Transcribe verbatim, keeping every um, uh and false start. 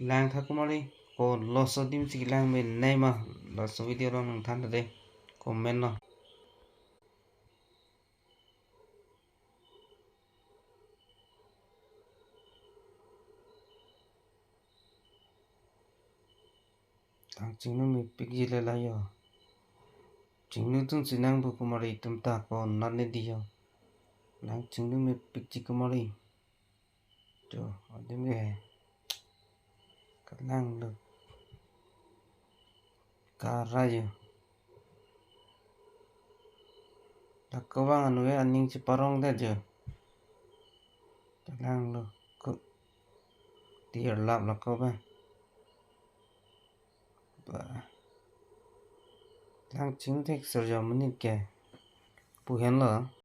Lang tha kumari, ko laso adim si kelang me nei ma, laso video along nangthan tha de, comment lo. Lang chinglu mepik ji le la jo. Chinglu atum si nangpu kumari atum ta ko nat ne di jo. Lang chinglu mepik ji kumari. Jo, adim ke. Kelang lo. Kara jo. Lako abang anu ke aning cheparong det jo. Kelang lo. Ko. Tir lap lako abang. Ba. Lang chinglu thek sir jo monit ke. Pu henlo.